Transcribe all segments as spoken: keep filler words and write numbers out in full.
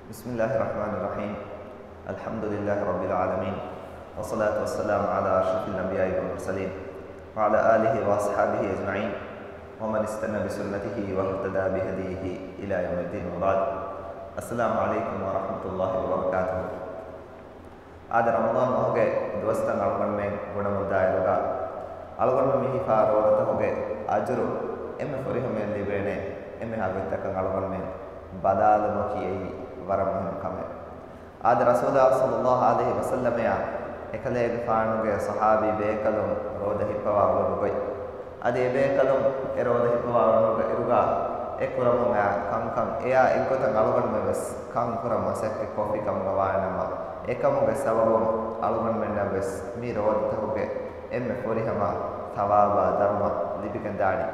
بسم الله الرحمن الرحيم. الحمد لله رب العالمين. والصلاة والسلام على أشرف الأنبياء والمرسلين. وعلى آله وأصحابه أجمعين. ومن استن بسنته واهتدى بهديه إلى يوم الدين وبعد. السلام عليكم ورحمة الله وبركاته. އާދެ، ރަމަޟާން މަހުގެ ދުވަސްތައް އަޅުގަނޑުމެން ގުނަމުންދާއިރުގަ، އަޅުގަނޑުމެން މި ހިފާ ރޯދަތަކުގެ އަޖުރު އެންމެ ފުރިހަމަޔަށް ލިބޭނެ އެންމެހާ ގޮތްތަކަށް އަޅުގަނޑުމެން ބަލާލުމަކީ އެއީ ވަރަށް މުހިންމު ކަމެއް. އާދެ، ރަސޫލާ ޞައްލައްލާހު ޢަލައިހި ވަސައްލަމަޔާ އެކަލޭގެފާނުގެ ޞަޙާބީ ބޭކަލުން ރޯދަ ހިއްޕަވާ އުޅުނު ގޮތް. އަދި އެބޭކަލުން އެ ރޯދަ ހިއްޕަވާ އުޅުނުގެ އިރުގަ އެ ކުރަމުން އައި ކަންކަން އެއާ އެއްގޮތަށް އަޅުގަނޑުމެން ވެސް ކަން ކުރަން މަސައްކަތް ކޮށްފި ކަމުގަ ވާނަމަ، އެކަމުގެ ސަބަބުން އަޅުގަނޑުމެންނަށް ވެސް މި ރޯދަތަކުގެ އެންމެ ފުރިހަމަ ޘަވާބާ ދަރުމަ ލިބިގެންދާނީ.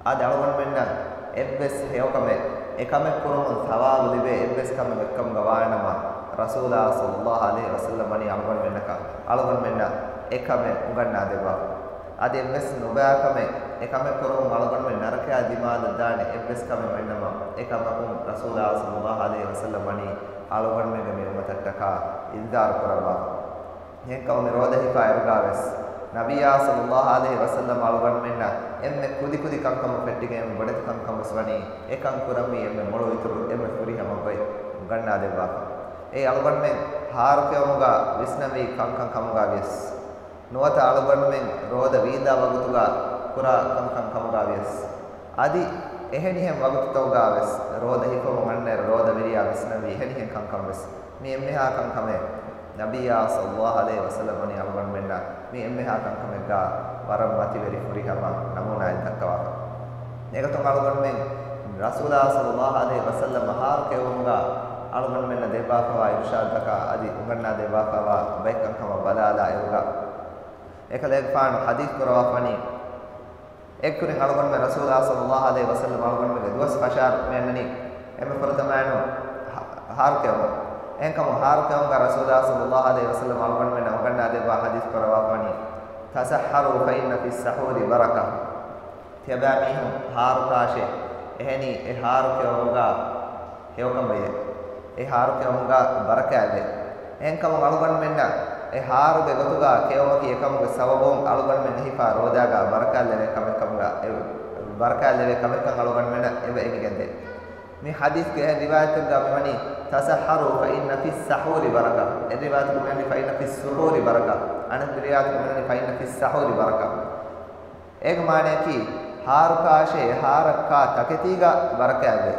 އާދެ، އަޅުގަނޑުމެންނަށް އެއްވެސް ހެޔޮކަމެއް، އެ ކަމެއް ކުރުމުން ޘަވާބު ލިބޭ އެއްވެސް ކަމެއް އޮތްކަމުގަ ވާނަމަ، ރަސޫލާ ޞައްލައްލާހު ޢަލައިހި ވަސައްލަމް ވަނީ އަޅުގަނޑުމެންނަކަށް، އަޅުގަނޑުމެންނަށް އެ ކަމެއް އުނގަންނާދެއްވާފަ. އަދި އެއްވެސް ނުބައި ކަމެއް، އެ ކަމެއް ކުރުމުން އަޅުގަނޑުމެން ނަރަކަޔާ ދިމާލަށް ދާނެ އެއްވެސް ކަމެއް އޮތްނަމަ، އެ ކަމަކުން ރަސޫލާ ޞައްލައްލާހު ޢަލައިހި ވަސައްލަމް ވަނީ އަޅުގަނޑުމެންގެ މި އުއްމަތަށްޓަކާ އިންޒާރު ކުރައްވާފަ. އެހެންކަމުން މި ރޯދަ ހިފާ އިރުގާވެސް، ނަބިއްޔާ ޞައްލައްލާހު ޢަލައިހި ވަސައްލަމް އަޅުގަނޑުމެންނަށް އެންމެ ކުދިކުދި ކަންކަމުން ފެއްޓިގެން ބޮޑެތި ކަންކަން ވެސް ވަނީ، އެކަން ކުރަންވީ އެންމެ މޮޅު އިތުރު، އެންމެ ފުރިހަމަ ގޮތް އުނގަންނާދެއްވާފަ. އެއީ އަޅުގަނޑުމެން ހާރުކެއުމުގަ ވިސްނަންވީ ކަންކަން ކަމުގަ ވިޔަސް، ނުވަތަ އަޅުގަނޑުމެން ރޯދަ ވީނދާ ވަގުތުގަ ކުރާ ކަންކަން ކަމުގަ ވިޔަސް، އަދި އެހެނިހެން ވަގުތުތަކުގަ ވެސް ރޯދަ ހިފަމުން އަންނައިރު ރޯދަ ވެރިޔާ ވިސްނަންވީ އެހެނިހެން ކަންކަން ވެސް. މި އެންމެހާ ކަންކަމެއް ނަބިއްޔާ ޞައްލައްލާހު ޢަލައިހި ވަސައްލަމް ވަނީ އަޅުގަނޑުމެންނަށް މި އެންމެހާ ކަންކަމެއްގަ ވަރަށް މަތިވެރި ފުރިހަމަ ނަމޫނާއެއް ދައްކަވާފަ. އެގޮތުން އަޅުގަނޑުމެން ރަސޫލާ ޞައްލައްލާހު ޢަލައިހި ވަސައްލަމް ހާރު ކެއުމުގަ އަޅުގަނޑުމެންނަށް ދެއްވާފަވާ އިރުޝާދުތަކާ އަދި އުނގަންނާ ދެއްވާފަވާ ބައެއް ކަންކަމަށް ބަލާލާ އިރުގަ، އެކަލޭގެފާނު ޙަދީޘް ކުރަވާފަނީ، އެއްކުރިން އަޅުގަނޑުމެން ރަސޫލާ ޞައްލައްލާހު ޢަލައިހި ވަސައްލަމް އަޅުގަނޑުމެންގެ ދުވަސް ފަށާރު މި އަންނަނީ އެންމެ ފުރަތަމައިނު ހަ-، ހާރުކެއުމަށް. އެހެންކަމުން ހާރުކެއުމުގަ ރަސޫލާ ޞައްލައްލާހު ޢަލައިހި ވަސައްލަމް އަޅުގަނޑުމެންނަށް އުނގަންނާދެއްވާ ޙަދީޘް ކުރަވާފަނީ، تسحروا فإن في السحور بركة. ތިޔަބައިމީހުން ހާރުކާށޭ، އެހެނީ އެ ހާރުކެއުމުގަ ހެޔޮކަން ވެޔޭ. އެ ހާރު ކެއުމުގަ ބަރަކާތްވޭ. އެހެންކަމުން އަޅުގަނޑުމެންނަށް އެ ހާރުގެ ގޮތުގަ ކެއުމަކީ އެކަމުގެ ސަބަބުން އަޅުގަނޑުމެން ހިފާ ރޯދާގަ ބަރަކާތްލެވޭ ކަމެއްކަމުގަ، އެ ބަރަކާތްލެވޭ ކަމެއްކަން އަޅުގަނޑުމެންނަށް އެބަ އެނގިގެންދޭ. މި ޙަދީޘްގެ އެހެން ރިވާޔަތެއްގަ މިވަނީ، تسحروا فإن في السحور بركة. އެ ރިވާޔަތުގަ މިވަނީ، فإن في السحور بركة. އަނެއް ރިވާޔަތުގަ މިވަނީ، فإن في السحور بركة. އޭގެ މާނަޔަކީ، ހާރުކާށޭ، އެ ހާރަށް ކާ ތަކެތީގަ ބަރަކާތްވޭ.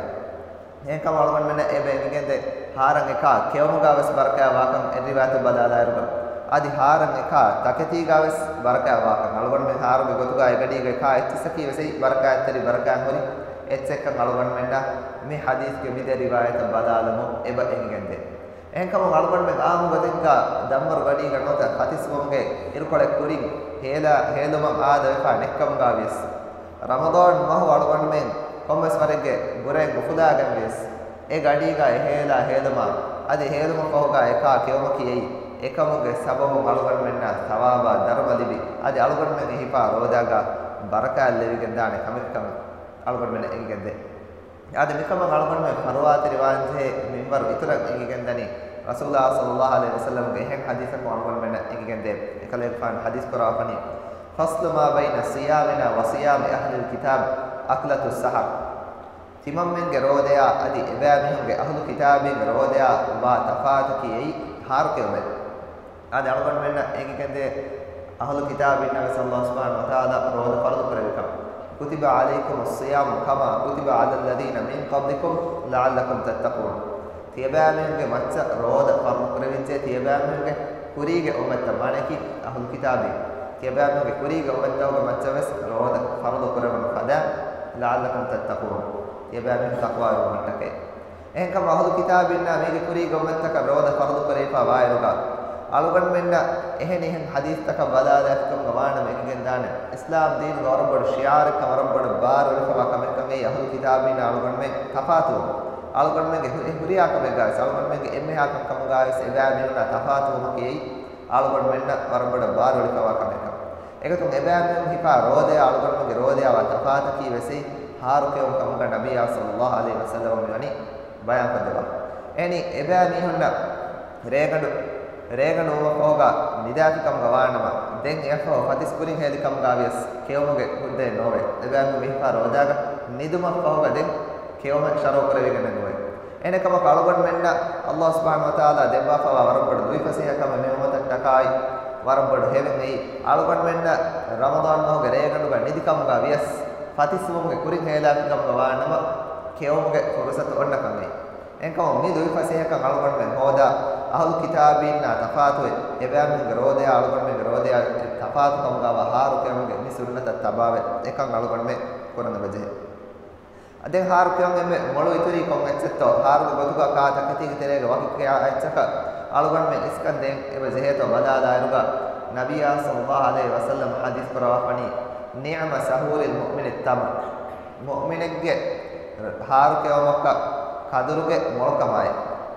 އެހެންކަމުން އަޅުގަނޑުމެންނަށް އެބަ އެނގިގެންދޭ، ހާރަށް އެކާ ކެއުމުގަ ވެސް ބަރަކާތް ވާކަން އެއް ރިވާޔަތެއް ބަލާލާއިރުގަ. އަދި ހާރަށް އެކާ ތަކެތީގަ ވެސް ބަރަކާތް ވާކަން. އަޅުގަނޑުމެން ހާރުގެ ގޮތުގަ އެ ގަޑީގަ އެކާ އެއްޗިއްސަކީ ވެސް އެއީ ބަރަކާތްތެރި، ބަރަކާތް ހުރި އެއްޗެއްކަން އަޅުގަނޑުމެންނަށް މި ޙަދީޘްގެ މި ދެ ރިވާޔަތަށް ބަލާލުމުން އެބަ އެނގިގެންދޭ. އެހެންކަމުން އަޅުގަނޑުމެން އާއްމު ގޮތެއްގަ ދަންވަރު ގަޑީގަ ނުވަތަ ފަތިސްވުމުގެ އިރުކޮޅެއް ކުރިން ހޭލާ ހޭލުމަށް އާދަވެފަ ނެތްކަމުގަ ވިޔަސް، ރަމަޟާން މަހު އަޅުގަނޑުމެން ކޮންމެސް ވަރެއްގެ ބުރައިން އުފުލާގެން ވިޔަސް، އެ ގަޑީގަ އެ ހޭލާ ހޭލުމާ އަދި ހޭލުމަށްފަހުގަ އެކާ ކެއުމަކީ އެއީ އެކަމުގެ ސަބަބުން އަޅުގަނޑުމެންނަށް ޘަވާބާ ދަރުމަ ލިބި، އަދި އަޅުގަނޑުމެން އެ ހިފާ ރޯދާގަ ބަރަކާތްލެވިގެންދާނެ ކަމެއްކަން އަޅުގަނޑުމެންނަށް އެނގިގެންދޭ. އާދެ، މިކަމަށް އަޅުގަނޑުމެން ފަރުވާތެރިވާންޖެހޭ މިންވަރު އިތުރަށް އެނގިގެންދަނީ، ރަސޫލާ ޞައްލައްލާހު ޢަލައިހި ވަސައްލަމްގެ އެހެން ޙަދީޘަކުން އަޅުގަނޑުމެންނަށް އެނގިގެންދޭ. އެކަލޭގެފާނު ޙަދީޘް ކުރަވާފަނީ، فصل ما بين صيامنا وصيام أهل الكتاب أكلة السحر. ތިމަންމެންގެ ރޯދަޔާ އަދި އެބައިމީހުންގެ އަހުލު ކިތާބީންގެ ރޯދަޔާ ވާ ތަފާތަކީ އެއީ ހާރުކެއުމޭ. އާދެ، އަޅުގަނޑުމެންނަށް އެނގިގެންދޭ، އަހުލު ކިތާބީންނަށް ވެސް ﷲ ސުބްޙާނަހޫ ވަތަޢާލާ ރޯދަ ފަރުޟު ކުރެއްވިކަން. كتب عليكم الصيام كما كتب على الذين من قبلكم لعلكم تتقون. ތިޔަބައިމީހުންގެ މައްޗަށް ރޯދަ ފަރުޟު ކުރެވިއްޖެ، ތިޔަބައިމީހުންގެ ކުރީގެ އުއްމަތްތައް، މާނައަކީ އަހުލު ކިތާބީން، ތިޔަބައިމީހުންގެ ކުރީގެ އުއްމަތްތަކުގެ މައްޗަށް ވެސް ރޯދަ ފަރުޟު ކުރެވުނު ފަދަ، لعلكم تتقون، ތިޔަބައިމީހުން ތަޤްވާވެރިވުމަށްޓަކައި. އެހެންކަމުން އަހުލު ކިތާބީންނާ މީގެ ކުރީގެ އުއްމަތްތަކަށް ރޯދަ ފަރުޟު ކުރެވިފަ ވާއިރުގަ، އަޅުގަނޑުމެންނަށް އެހެނިހެން ޙަދީޘްތަކަށް ބަލާލާފިކަމުގަ ވާނަމަ އެނގިގެންދާނެ، އިސްލާމް ދީނުގެ ވަރަށް ބޮޑު ޝިޢާރެއްކަން ވަރަށް ބޮޑު ބާރު އެޅިފަވާ ކަމެއްކަން އެއީ އަހުލު ކިތާބީންނާ އަޅުގަނޑުމެން ތަފާތުވުން. އަޅުގަނޑުމެންގެ ހު-، ހުރިހާ ކަމެއްގަވެސް، އަޅުގަނޑުމެންގެ އެންމެހާ ކަންކަމުގަވެސް އެބައިމީހުންނާ ތަފާތުވުމަކީ އެއީ އަޅުގަނޑުމެންނަށް ވަރަށް ބޮޑަށް ބާރު އެޅިފަވާ ކަމެއްކަން. އެގޮތުން އެބައިމީހުން ހިފާ ރޯދަޔާ އަޅުގަނޑުމެންގެ ރޯދަޔާ ވާ ތަފާތަކީ ވެސް އެއީ ހާރުކެއުން ކަމުގަ ނަބިއްޔާ ޞައްލައްލާހު ޢަލައިހި ވަސައްލަމަ މިވަނީ ބަޔާންކޮށްދެއްވާ. އެހެނީ އެބައިމީހުންނަށް ރޭގަނޑު، ރޭގަނޑު ވުމަށްފަހުގަ ނިދާފިކަމުގަ ވާނަމަ، ދެން އެއަށްފަހު ފަތިސް ކުރިން ހޭލިކަމުގަ ވިޔަސް ކެއުމުގެ ހުއްދައެއް ނޯވޭ. އެބައިމީހުން މިހިފާ ރޯދާގަ ނިދުމަށްފަހުގަ ދެން ކެއުމެއް ޝަރުޢުކުރެވިގެނެއް ނުވޭ. އެހެނެކަމަކު އަޅުގަނޑުމެންނަށް ﷲ ސުބްޙާނަހޫ ވަތަޢާލާ ދެއްވާފައިވާ ވަރަށް ބޮޑު ލުއިފަސޭހަކަމެއް މި އުއްމަތަށް ޓަކާއި ވަރަށް ބޮޑު ހެވެން އެއީ، އަޅުގަނޑުމެންނަށް ރަމަޟާން މަހުގެ ރޭގަނޑުގަ ނިދިކަމުގަ ވިޔަސް ފަތިސްވުމުގެ ކުރިން ހޭލާފިކަމުގަ ވާނަމަ، ކެއުމުގެ ފުރުޞަތު އޮންނަކަމޭ. އެހެންކަމުން މި ލުއިފަސޭހަކަން އަޅުގަނޑުމެން ހޯދާ، އަހުލު ކިތާބީންނާ ތަފާތުވެ، އެބައިމީހުންގެ ރޯދަޔާ އަޅުގަނޑުމެންގެ ރޯދަޔާ ތަފާތުކަމުގަވާ ހާރު ކެއުމުގެ މި ސުންނަތަށް ތަބާވެ، އެކަން އަޅުގަނޑުމެން ކުރަން އެބަޖެހޭ. ދެން ހާރު ކެއުން އެންމެ މޮޅު އިތުރީ ކޮން އެއްޗެއްތޯ، ހާރުގެ ގޮތުގަ ކާ ތަކެތީގެ ތެރޭގަ ވަކި ކާ އެއްޗަކަށް އަޅުގަނޑުމެން އިސްކަން ދޭން އެބަ ޖެހޭތޯ ބަލާލާއިރުގަ، ނަބިއްޔާ ޞައްލައްލާހު ޢަލައިހި ވަސައްލަމަ ޙަދީޘް ކުރައްވާފަނީ، "نعم سحور المؤمن التمر." މުއުމިނެއްގެ ހާރު ކެއުމަކަށް ކަދުރުގެ މޮޅުކަމާއި.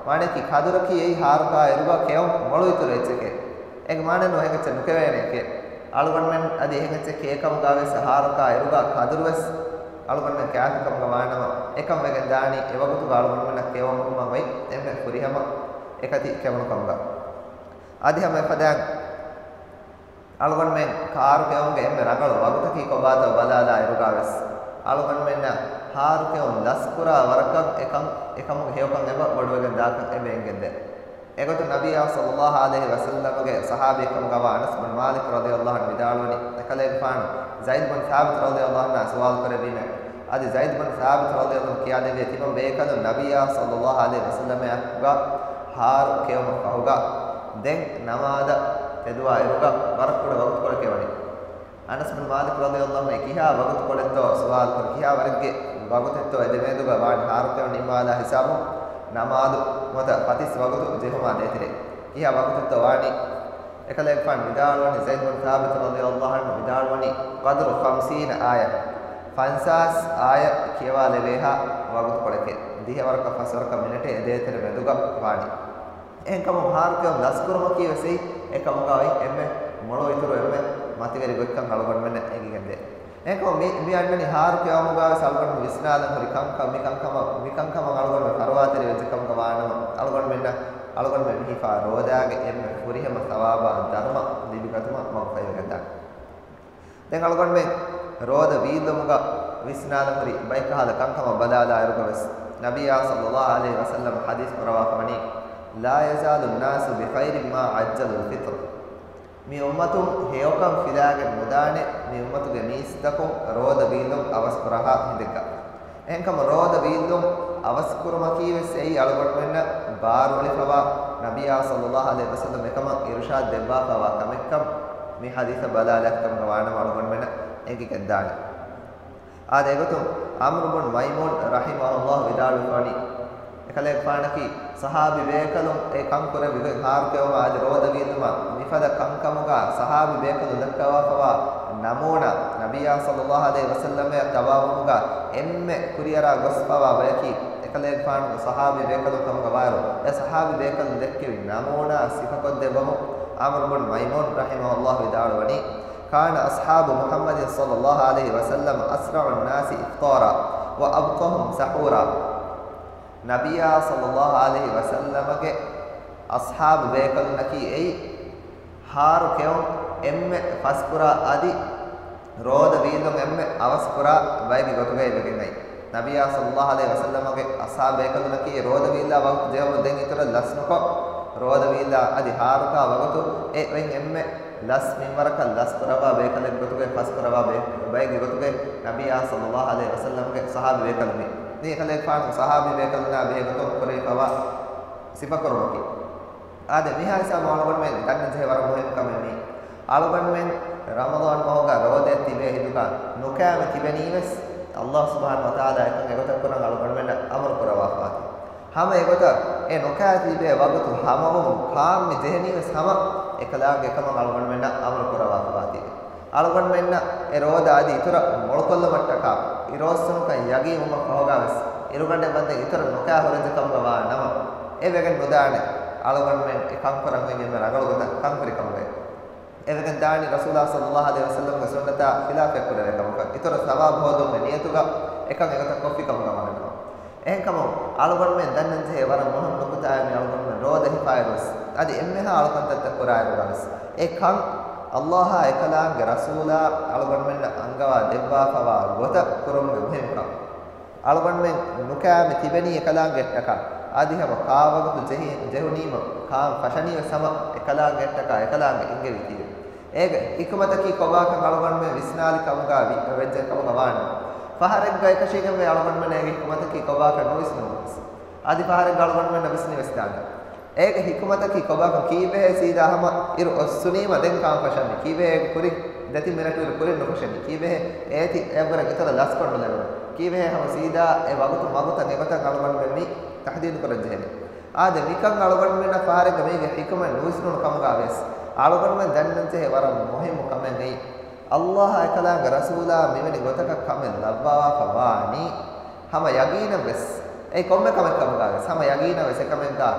މާނައަކީ ކަދުރަކީ އެއީ ހާރު ކާ އިރުގަ ކެއުން މޮޅު އިތުރު އެއްޗެކޭ. އޭގެ މާނައެއް ނޫން އެހެން އެއްޗެއް ނުކެވޭނެކޭ. އަޅުގަނޑުމެން އަދި އެހެން އެއްޗެއް ކޭކަމުގަވެސް ހާރު ކާ އިރުގަ ކަދުރުވެސް އަޅުގަނޑުމެން ކާފިކަމުގަ ވާނަމަ، އެކަން ވެގެން ދާނީ އެވަގުތުގަ އަޅުގަނޑުމެންނަށް ކެއުމުން އޮތް އެންމެ ފުރިހަމަ އެކަތި ކެވުނުކަމުގަ. އަދި ހަމަ އެފަދައިން އަޅުގަނޑުމެން ހާރު ކެއުމުގެ އެންމެ ރަނގަޅު ވަގުތަކީ ކޮބާތޯ ބަލާލާ އިރުގަވެސް، އަޅުގަނޑުމެންނަށް ހާރު ކެއުން ލަސްކުރާ ވަރަކަށް އެކަން، އެކަމުގެ ހެޔޮކަން އެބަ ބޮޑުވެގެން ދާކަން އެބަ އެނގެންދޭ. އެގޮތުން ނަބިއްޔާ ޞައްލައްލާހު ޢަލައިހި ވަސައްލަމަގެ ޞަޙާބީ ކަމުގަވާ އަނަސް ބިން މާލިކް ރަޟިޔައްލާހު ޢަންހު ވިދާޅުވަނީ، އެކަލޭގެފާނު ޒައިދް ބިން ސާބިތް ރަޟިޔައްލާހު ޢަންހާ ސުވާލު ކުރެއްވީމޭ. އަދި ޒައިދް ބިން ސާބިތް ރަޟިޔައްލާހު ޢަންހު ކިޔާދެއްވި، ތިމަން ބޭކަލުން ނަބިއްޔާ ޞައްލައްލާހު ޢަލައިހި ވަސައްލަމާ އެކުގަ ހާރު ކެއުމަށްފަހުގަ ދެން ނަމާދަށް ތެދުވާ އިރުގަ ވަރަށް ކުޑަ ވަގުތުކޮޅެކޭ ވަނީ. އަނަސް ބިން މާލިކް ރަޟިޔައްލާހު ޢަންހު ކިހާ ވަގުތުކޮޅެއްތޯ ސުވާލު ކުރި، ކިހާ ވަރެއްގެ ވަގުތެއްތޯ އެ ދެމޭދުގަ ވާނީ ހާރު ކެއުން ނިންމާލާ ހިސާބުން ނަމާދު ނުވަތަ ފަތިސް ވަގުތު ޖެހުމާ ދޭތެރޭ ކިހާ ވަގުތެއްތޯ ވާނީ؟ އެކަލޭގެފާނު ވިދާޅުވަނީ، ޒައިދް ބިން ސާބިތް ރަޟިޔައްލާހު ޢަންހު ވިދާޅުވަނީ، "قدر خمسين آية، ފަންސާސް އާޔަތް ކިޔަވާލެވޭހާ ވަގުތުކޮޅެކޭ، ދިހަވަރަކަށް ފަސްވަރަކަށް މިނެޓެއް އެ ދޭތެރެ މެދުގަ ވާނީ." އެހެންކަމުން ހާރު ކެއުން ލަސްކުރުމަކީ ވެސް އެއީ އެކަމުގަ އޮތް އެންމެ މޮޅު އިތުރު އެންމެ މަތިވެރި ގޮތްކަން އަޅުގަނޑުމެންނަށް އެނގިގެންދޭ. އެހެންކަމުން މި، މި އަންނަނީ ހާރު ކެއުމުގަ ވެސް އަޅުގަނޑު ވިސްނާލަން ހުރި ކަންކަން، މި ކަންކަމަށް، މި ކަންކަމަށް އަޅުގަނޑުމެން ފަރުވާތެރި ވެއްޖެ ކަމުގަ ވާނަމަ، އަޅުގަނޑުމެންނަށް، އަޅުގަނޑުމެން މިހިފާ ރޯދާގެ އެންމެ ފުރިހަމަ ސަވާބާ ދަރުމަ ލިބިގަތުމަށް މަގުފަހިވެގެންދާނެ. ދެން އަޅުގަނޑުމެން ރޯދަ ވީއްލުމުގަ ވިސްނާލަން ހުރި ބައެއް ކަހަލަ ކަންކަމަށް ބަލާލާއިރުގަ ވެސް، ނަބިއްޔާ ޞައްލައްލާހު ޢަލައިހި ވަސައްލަމަ ޙަދީޘް ކުރައްވާފަ ވަނީ، "لا يزال الناس بخير ما عجلوا الفطر." މި އުއްމަތުން ހެޔޮކަން ފިލާގެން ނުދާނެ، މި އުއްމަތުގެ މީސްތަކުން ރޯދަ ވީއްލުން އަވަސްކުރާހާ ހިނދެއްގަ. އެހެންކަމުން ރޯދަ ވީއްލުން އަވަސްކުރުމަކީ ވެސް އެއީ އަޅުގަނޑުމެންނަށް ބާރުއެޅިފަވާ، ނަބިއްޔާ ޞައްލައްލާހު ޢަލައިހި ވަސައްލަމަ އެކަމަށް އިރުޝާދު ދެއްވާފަވާ ކަމެއްކަން މި ޙަދީޘަށް ބަލާލާފިކަމުގަ ވާނަމަ އަޅުގަނޑުމެންނަށް އެނގިގެންދާނެ. އާދެ، އެގޮތުން ޢަމްރު ބުން މައިމޫން ރަޙިމަހުﷲ ވިދާޅުވެފަވަނީ، އެކަލޭގެފާނަކީ ޞަޙާބީ ބޭކަލުން އެ ކަން ކުރެއްވި ގޮތް، ހާރު ކެއުމާ އަދި ރޯދަ ވީއްލުމާ މިފަދަ ކަންކަމުގަ ޞަޙާބީ ބޭކަލުން ދައްކަވާފަވާ ނަމޫނާ، ނަބިއްޔާ ޞައްލައްލާހު ޢަލައިހި ވަސައްލަމަށް ތަބާވުމުގަ އެންމެ ކުރިއަރާ ގޮސްފަވާ ބަޔަކީ، އެކަލޭގެފާނުގެ ޞަޙާބީ ބޭކަލުން ކަމުގަ ވާއިރު، އެ ޞަޙާބީ ބޭކަލުން ދެއްކެވި ނަމޫނާ ސިފަކޮށްދެއްވަމުން ޢަމްރު ބުން މައިމޫން ރަޙިމަހުﷲ ވިދާޅުވަނީ، كان أصحاب محمد صلى الله عليه وسلم أسرع الناس إفطارا وأبطأهم سحورا. ނަބިއްޔާ ޞައްލައްލާހު ޢަލައިހި ވަސައްލަމަގެ އަޞްޙާބު ބޭކަލުންނަކީ އެއީ، ހާރު ކެއުން އެންމެ ފަސްކުރާ އަދި ރޯދަ ވީއްލުން އެންމެ އަވަސްކުރާ ބައެއްގެ ގޮތުގައި ވެގެން އައި. ނަބިއްޔާ ޞައްލައްލާހު ޢަލައިހި ވަސައްލަމަގެ އަޞްޙާބު ބޭކަލުންނަކީ ރޯދަ ވީއްލާ ވަގުތު ޖެހުމުން ދެން އިތުރަށް ލަސްނުކޮށް، ރޯދަ ވީއްލާ އަދި ހާރުކާ ވަގުތު އެ އޮތް އެންމެ ލަސް މިންވަރަކަށް ލަސްކުރައްވާ ބޭކަލެއްގެ ގޮތުގައި ފަސްކުރައްވާ ބޭ-، ބައެއްގެ ގޮތުގައި ނަބިއްޔާ ޞައްލައްލާހު ޢަލައިހި ވަސައްލަމަގެ ޞަޙާބީ ބޭކަލުން މި. މީ އެކަލޭގެފާނު ޞަޙާބީ ބޭކަލުންނާ ބެހޭ ގޮތުން ކުރެވިފަވާ ސިފަކުރުމަކީ. އާދެ، މިހާ ހިސާބުން އަޅުގަނޑުމެން ދަންނަ ޖެހޭ ވަރަށް މުހިންމު ކަމެއް މީ. އަޅުގަނޑުމެން ރަމަޟާން މަހުގަ ރޯދައެއް ތިބޭ ހިނދުގަ ނުކާމެ ތިބެނީވެސް، ﷲ ސުބްޙާނަހޫ ވަތަޢާލާ އެކަން އެގޮތަށް ކުރަން އަޅުގަނޑުމެންނަށް އަމުރު ކުރައްވާފަވާތީ. ހަމަ އެގޮތަށް އެ ނުކާ ތިބޭ ވަގުތު ހަމަވުމުން ކާން މި ޖެހެނީވެސް ހަމަ އެކަލާނގެ ކަމަށް އަޅުގަނޑުމެންނަށް އަމުރު ކުރައްވާފަވާތީ. އަޅުގަނޑުމެންނަށް އެ ރޯދަ އަދި އިތުރަށް މޮޅުކޮށްލުމަށްޓަކާ އިރުއޮއްސުމަކަށް ޔަގީންވުމަށް ފަހުގަ ވެސް، އިރުގަނޑެއް ވަންދެން އިތުރަށް ނުކާ ހުރެއްޖެ ކަމުގަ ވާ ނަމަ، އެ ވެގެން ނުދާނެ އަޅުގަނޑުމެން އެ ކަން ކުރަން އޮތް އެންމެ ރަނގަޅު ގޮތަށް ކަން ކުރި ކަމުގައި. އެވެގެން ދާނީ ރަސޫލާ ޞައްލައްލާހު ޢަލައިހި ވަސައްލަމްގެ ސުންނަތާ ޚިލާފެއް ކުރެވޭ ކަމަކަށް، އިތުރަށް ސަވާބު ހޯދުމުގެ ނިޔަތުގަ އެކަން އެގޮތަށް ކޮށްފި ކަމުގަ ވާނަމަ. އެހެންކަމުން އަޅުގަނޑުމެން ދަންނަންޖެހޭ ވަރަށް މުހިންމު ނުކުތާއެއް މި އަޅުގަނޑުމެން ރޯދަ ހިފާއިރުވެސް، އަދި އެންމެހާ އަޅުކަންތައްތައް ކުރާއިރުގަވެސް، އެ ކަން އައްލާހާ އެކަލާނގެ ރަސޫލާ އަޅުގަނޑުމެންނަށް އަންގަވާ ދެއްވާފަވާ ގޮތަށް ކުރުމުގެ މުހިންމުކަން. އަޅުގަނޑުމެން ނުކާ މި ތިބެނީ އެކަލާނގެ އެއްޓަކާ، އަދި ހަމަ ކާވަގުތު ޖެހި-، ޖެހުނީމަ ކާން ފަށަނީވެސް ހަމަ އެކަލާނގެ އެއްޓަކާ އެކަލާނގެ އިނގެވި ތީވެ. އޭގެ ހިކުމަތަކީ ކޮބާކަން އަޅުގަނޑުމެން ވިސްނާލި ކަމުގަ ވި-، ވެއްޖެ ކަމުގަ ވާނެ. ފަހަރެއްގަ އެކަށީގެންވެ އަޅުގަނޑުމެން އޭގެ ހިކުމަތަކީ ކޮބާކަން ނުވިސްނުމުންވެސް. އަދި ފަހަރެއްގަ އަޅުގަނޑުމެންނަށް ވިސްނިވެސްދާނެ. އޭގެ ހިކުމަތަކީ ކޮބާކަން ކީއްވެހޭ ސީދާ ހަމަ އިރު އޮއްސުނީމަ ދެން ކާން ފަށަނީ؟ ކީއްވެހޭ އޭގެ ކުރިން ދެތިން މިނެޓު އިރު ކުރިން ނުފަށަނީ؟ ކީއްވެހޭ އޭތި އެއްވަރަށް އިތުރަށް ލަސްކޮށް ނުލެވެނީ؟ ކީއްވެހޭ ހަމަ ސީދާ އެ ވަގުތު މަގުތައް އެގޮތަށް އަޅުގަނޑުމެން މި ތަހްދީދު ކުރަން ޖެހެނީ؟ އާދެ، މިކަން އަޅުގަނޑުމެންނަށް ފަހަރެއްގަ މީގެ ހިކުމަތް ނުވިސްނުނު ކަމުގަ ވިޔަސް، އަޅުގަނޑުމެން ދަންނަންޖެހޭ ވަރަށް މުހިއްމު ކަމެއް އެއީ، އައްލާހާ އެކަލާނގެ ރަސޫލާ މިވެނި ގޮތަކަށް ކަމެއް ލައްވާފަ ވާނީ، ހަމަ ޔަގީނަށްވެސް، އެއީ ކޮންމެ ކަމެއް ކަމުގަ ވެސް، ހަމަ ޔަގީނަށް ވެސް އެކަމެއްގަ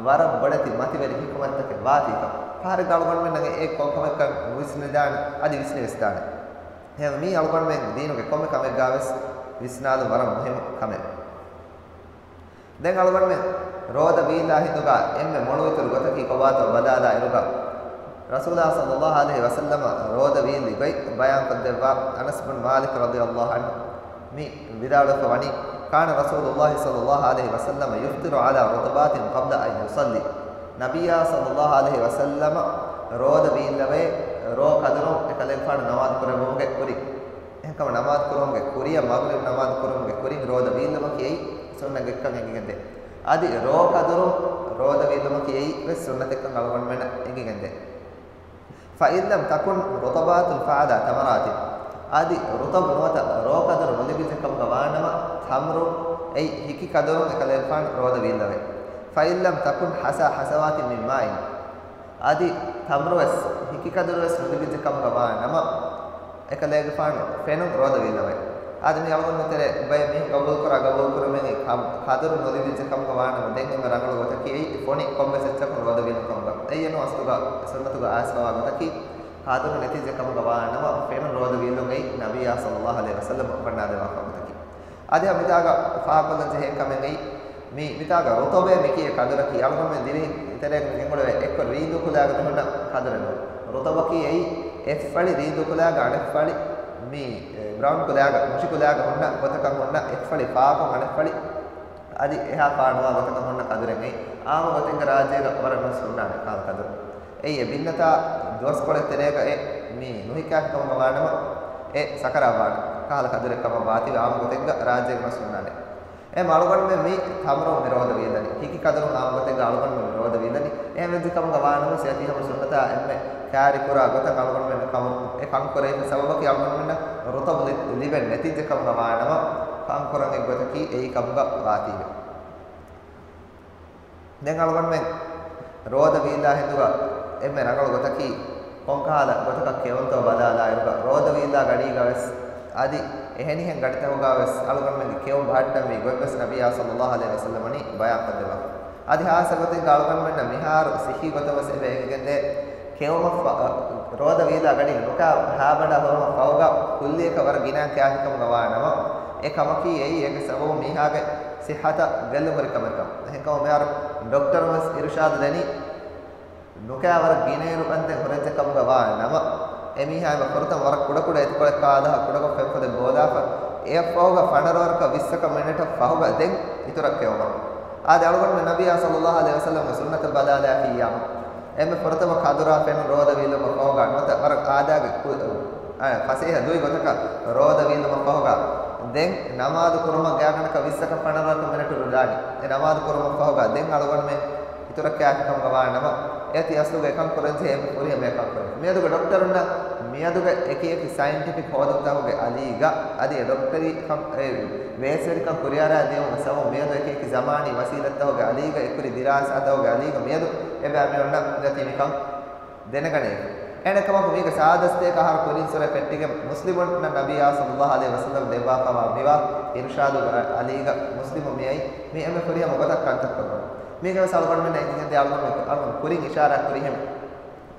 ވަރަށް ބޮޑެތި މަތިވެރި ހިކުމަތްތަކެއް ވާތީކަން. ފަހަރެއްގަ އަޅުގަނޑުމެންނަށް އެ ކޮން ކަމެއްކަން ނުވިސްނިދާނެ، އަދި ވިސްނިވެސްދާނެ. އެހެންވެ، މީ އަޅުގަނޑުމެން ދީނުގެ ކޮންމެ ކަމެއްގަ ވެސް ވިސްނާލުން ވަރަށް މުހިއްމު ކަމެއް. ދެން އަޅުގަނޑުމެން ރޯދަ ވީއްލާ ހިނދުގަ އެންމެ މޮޅު އިތުރު ގޮތަކީ ކޮބާތޯ ބަލާލާ އިރުގަ، ރަސޫލާ ޞައްލައްލާހު ޢަލައިހި ވަސައްލަމަ ރޯދަ ވީއްލި ގޮތް ބަޔާންކޮށްދެއްވާ. އަނަސް ބިން މާލިކް ރަޟިޔައްލާހު ޢަންހު މި ވިދާޅުވެފަ ވަނީ، كان رسول الله صلى الله عليه وسلم يفطر على رطبات قبل أن يصلي. ނަބިއްޔާ ޞައްލައްލާހު ޢަލައިހި ވަސައްލަމަ ރޯދަ ވީއްލަވޭ، ރޯ ކަދުރުން އެކަލޭގެފާނު ނަމާދު ކުރެއްވުމުގެ ކުރިން. އެހެންކަމުން ނަމާދު ކުރުމުގެ ކުރިއަށް މަޣްރިބް ނަމާދު ކުރުމުގެ ކުރިން ރޯދަ ވީއްލުމަކީ އެއީ ސުންނަތެއްކަން އެނގިގެންދޭ. އަދި ރޯ ކަދުރުން ރޯދަ ވީއްލުމަކީ އެއީ ވެސް ސުންނަތެއްކަން އަޅުގަނޑުމެންނަށް އެނގިގެންދޭ. فإن لم تكن رطبات فعلى تمرات. އަދި ރުޠަބު ނުވަތަ ރޯ ކަދުރު ނުލިބިއްޖެ ކަމުގަ ވާނަމަ، ތަމްރު އެއީ ހިކި ކަދުރުން އެކަލޭގެފާނު ރޯދަ ވީއްލަވޭ. فإن لم تكن حصى حصوات من ماء. އަދި ތަމްރުވެސް، ހިކި ކަދުރުވެސް ނުލިބިއްޖެ ކަމުގަ ވާ ނަމަ، އެކަލޭގެފާނު ފެނުން ރޯދަ ވީއްލަވޭ. އާދެ، މި އަޅުގަނޑު ތެރޭ ބައެއް މީހުން ގަބޫލުކުރާ، ގަބޫލުކުރުމެއް ކަ-، ކަދުރު ނުލިބިއްޖެ ކަމުގަ ވާ ނަމަ، ދެން އެންމެ ރަނގަޅު ގޮތަކީ އެއީ ފޮނި ކޮންމެސް އެއްޗަކުން ރޯދަ ވީއްލުން ކަމުގަ. އެއީ އެންމެ އަސްލުގަ ސުންނަތުގަ އައިސްފަވާ ގޮތަކީ، ކަދުރު ނެތިއްޖެ ކަމުގަ ވާ ނަމަ، ފެނުން ރޯދަ ވީއްލުން އެއީ ނަބިއްޔާ ޞައްލައްލާހު ޢަލައިހި ވަސައްލަމަ ބަންނާދެއްވާފަ ގޮތަކީ. އަދި ހަމަ މިތާގަ ފާހަގަކޮށްލަން ޖެހޭ ކަމެއް އެއީ، މި، މިތާގަ ރުޠަބޭ މިކިޔޭ ކަދުރަކީ އަޅުގަނޑުމެން ދިވެހި ތެރޭގަ ގެންގުޅެވޭ އެއްކޮށް ރީނދޫ ކުލައިގަ މިހުންނަ ކަދުރެއް ނޫން. ރުޠަބަކީ އެއީ އެއްފަޅި ރީނދޫ ކުލައިގަ އަނެއްފަޅި މި، އެ، ބްރައުން ކުލައިގަ، މުށި ކުލައިގަ ހުންނަ ގޮތަކަށް ހުންނަ އެއްފަޅި ފާކޮށް އަނެއްފަޅި އަދި އެހާ ފާނުވާ ގޮތަކަށް ހުންނަ ކަދުރެއް އެއީ. އާއްމު ގޮތެއްގަ ރާއްޖޭގަ ވަރަށް ނުވެސް ހުންނާނެ ކަހަލަ ކަދުރެއް. އެއީ އެ ބިންނަތާ ދުވަސްކޮޅެއް ތެރޭގަ އެ މި ނުހިއްކާފި ކަމުގަ ވާނަމަ، އެ ސަކަރާތްވާނެ ކަހަލަ ކަދުރެއް ކަމަށް ވާތީވެ އާއްމު ގޮތެއްގަ ރާއްޖޭގަ ނުވެސް ހުންނާނެ. އެ އަޅުގަނޑުމެން މި ތަމްރުން މި ރޯދަ ވީއްލަނީ. ހިކި ކަދުރުން އާއްމު ގޮތެއްގަ އަޅުގަނޑުމެން މި ރޯދަ ވީއްލަނީ. އެހެން ވެއްޖެ ކަމުގަ ވާނަމަ، އެއީ ހަމަ ސުންނަތާ އެންމެ ކާރި ކުރާ ގޮތަށް އަޅުގަނޑުމެން ކަމު، އެ ކަން ކުރެވިފަ ސަބަބަކީ އަޅުގަނޑުމެންނަށް ރުޠަބު ލި-، ލިބެން ނެތިއްޖެ ކަމުގަ ވާނަމަ، ކަން ކުރަން އެއްގޮތަކީ އެއީ ކަމުގަ ވާތީވެ. ދެން އަޅުގަނޑުމެން ރޯދަ ވީއްލާ ހިނދުގަ އެންމެ ރަނގަޅު ގޮތަކީ، ކޮންކަހަލަ ގޮތަކަށް ކެއުންތޯ ބަލާލާއިރުގަ، ރޯދަ ވީއްލާ ގަޑީގަ ވެސް އަދި އެހެނިހެން ގަޑިތަކުގަ ވެސް އަޅުގަނޑުމެންގެ ކެއުން ބަހައްޓަންވީ ގޮތް ވެސް ނަބިއްޔާ ޞައްލައްލާހު ޢަލައިހި ވަސައްލަމަނީ ބަޔާންކޮށްދެއްވާފަ. އަދި ހާއްސަ ގޮތެއްގަ އަޅުގަނޑުމެންނަށް މިހާރު ޞިއްޙީ ގޮތަށް ވެސް އެބަ އެނގިގެންދޭ، ކެއުމަށް ފަ-، ރޯދަ ވީއްލާ ގަޑި ނުކާ ހާބަނޑާ ހުރުމަށް ފަހުގަ ކުއްލިއަކަށް ވަރަށް ގިނައިން ކާފިކަމުގަ ވާ ނަމަ، އެ ކަމަކީ އެއީ އޭގެ ސަބަބުން މީހާގެ ޞިއްޙަތަށް ގެއްލުން ހުރި ކަމެއްކަން. އެހެންކަމުން މިހާރު ޑޮކްޓަރުން ވެސް އިރުޝާދު ދެނީ، ނުކާ ވަރަށް ގިނައިރު ކަންތައް ހުރެއްޖެ ކަމުގަ ވާ ނަމަ، އެ މީހާ އެބަ ފުރަތަމަ ވަރަށް ކުޑަކުޑަ އެތިކޮޅެއް ކާލާފަ ކުޑަކޮށް ފެންފޮދެއް ބޯލާފަ، އެއަށްފަހުގަ ފަނަރަވަރަކަށް ވިއްސަކަށް މިނެޓަށް ފަހުގަ ދެން އިތުރަށް ކެއުމަށް. އާދެ، އަޅުގަނޑުމެން ނަބިއްޔާ ޞައްލައްލާހު ޢަލައިހި ވަސައްލަމްގެ ސުންނަތަށް ބަލާލާފިއްޔާމު، އެންމެ ފުރަތަމަ ކަދުރާ ފެނުން ރޯދަ ވީއްލުމަށް ފަހުގަ ނުވަތަ ވަރަށް އާދައިގެ ކު-، އަ، ފަސޭހަ ދުއި ގޮތަކަށް ރޯދަ ވީއްލުމަށް ފަހުގަ ދެން ނަމާދު ކުރުމަށް ގާތްގަނޑަކަށް ވިއްސަކަށް ފަނަރަވަރަކަށް މިނެޓު ރުދާނީ. އެ ނަމާދު ކުރުމަށް ފަހުގަ ދެން އަޅުގަނޑުމެން އިތުރަށް ކާފިކަމުގަ ވާ ނަމަ، އޭތި އަސްލުގަ އެކަން ކުރަންޖެހޭ އެންމެ ފުރިހަމަ އެކަން ކުރަން. މިއަދުގެ ޑޮކްޓަރުންނަށް މިއަދުގެ އެކި އެކި ސައިންޓިފިކް ހޯދުންތަކުގެ އަލީގަ އަދި އެ ޑޮކްޓަރީ ކަން، އެ ބޭސްވެރިކަން ކުރިއަރާ ދިޔުމުގެ ސަބަބުން މިއަދު އެކި އެކި ޒަމާނީ ވަސީލަތްތަކުގެ އަލީގަ އެ ކުރި ދިރާސާތަކުގެ އަލީގަ މިއަދު އެބައިމީހުންނަށް ދެތި މިކަން ދެނެގަނެވި. އެހެނެއްކަމަކު މީގެ ސާދަ ސަތޭކަ އަހަރު ކުރިން ސުރެ ފެއްޓިގެން މުސްލިމުންނަށް ނަބިއްޔާ ޞައްލައްލާހު ޢަލައިހި ވަސައްލަމް ދެއްވާފަވާ މިވާ އިރުޝާދުގެ އަލީގަ މުސްލިމު މިއައީ މި އެންމެ ފުރިހަމަ ގޮތަށް ކަންތައް ކުރުމަށް. މީގެ ވެސް އަޅުގަނޑުމެން އެނގިގެންދޭ އަޅުގަނޑު ކުރިން އިޝާރާތް ކުރިހެން.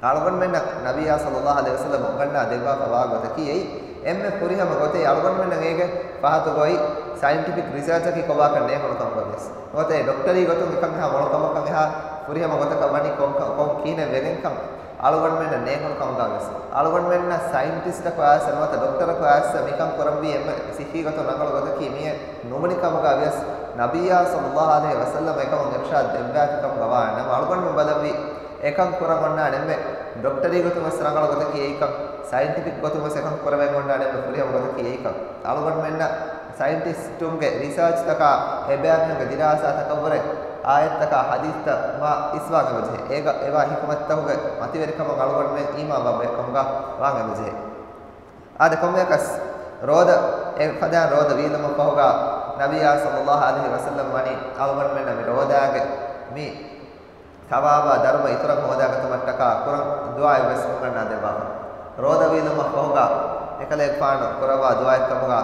އަޅުގަނޑުމެންނަށް ނަބިއްޔާ ޞައްލައްލާހު ޢަލައިހި ވަސައްލަމް އުނގަންނާ ދެއްވާފަވާ ގޮތަކީ އެއީ އެންމެ ފުރިހަމަ ގޮތެއް. އަޅުގަނޑުމެންނަށް އޭގެ ފަހަތު ގޮތް ސައިންޓިފިކް ރިސާޗަކީ ކޮބާކަށް ނޭނގުނު ކަމުގަ ވިޔަސް ނުވަތަ އެ ޑޮކްޓަރީ ގޮތުން އެކަން އެހާ މޮޅު ކަމަކަށް އެހާ ފުރިހަމަ ގޮތަކަށް ވަނީ ކޮން ކަ-، ކޮން ކިހިނެއް ވެގެންކަން އަޅުގަނޑުމެންނަށް ނޭނގުނު ކަމުގަ ވިޔަސް އަޅުގަނޑުމެންނަށް ސައިންޓިސްޓަކު އައިސް ނުވަތަ ޑޮކްޓަރަކު އައިސް މިކަން ކުރަންވީ އެންމެ ސިއްހީ ގޮތުން ރަނގަޅު ގޮތަކީ މިއެއް ނުބުނި ކަމުގަ ވިޔަސް ނަބިއްޔާ ޞައްލައްލާހު ޢަލައިހި ވަސައްލަމަ އެކަމުން އިރުޝާދު ދެއްވާތި ކަމުގަ ވާ ނަމަ އަޅުގަނޑުމެން ބަލަންވީ އެކަން ކުރަން އޮންނާނެ އެންމެ ޑޮކްޓަރީ ގޮތުން ވެސް ރަނގަޅު ގޮތަކީ އެއީކަން، ސައިންޓިފިކް ގޮތުން ވެސް އެކަން ކުރެވެން އޮންނާނެ އެންމެ ފުރިހަމަ ގޮތަކީ އެއީކަން. އަޅުގަނޑުމެންނަށް ސައިންޓިސްޓުންގެ ރިސާޗްތަކާ އެބައިމީހުންގެ ދިރާސާތަކަށްވުރެ އާޔަތްތަކާ ޙަދީޘްތައް މާ އިސްވާން އެބަޖެހޭ. އޭގަ އެވާ ޙިކުމަތްތަކުގެ މަތިވެރިކަމަށް އަޅުގަނޑުމެން އީމާންވާ ބައެއްކަމުގަ ވާން އެބަޖެހޭ. އާދެ، ކޮންމެއަކަސް ރޯދަ، އެ ފަދައިން ރޯދަ ވީލުމަށް ފަހުގަ ނަބިއްޔާ ޞައްލައްލާހު ޢަލައިހި ވަސައްލަމް ވަނީ އަޅުގަނޑުމެންނަށް މި ރޯދާގެ މި ޘަވާބާ ދަރުމަ އިތުރަށް ހޯދާގަތުމަށްޓަކާ ކުރަން ދުޢާއެއް ވެސް އުނގަންނާ ދެއްވާފަ. ރޯދަ ވީލުމަށް ފަހުގަ އެކަލޭގެފާނު ކުރައްވާ ދުޢާއެއްކަމުގަ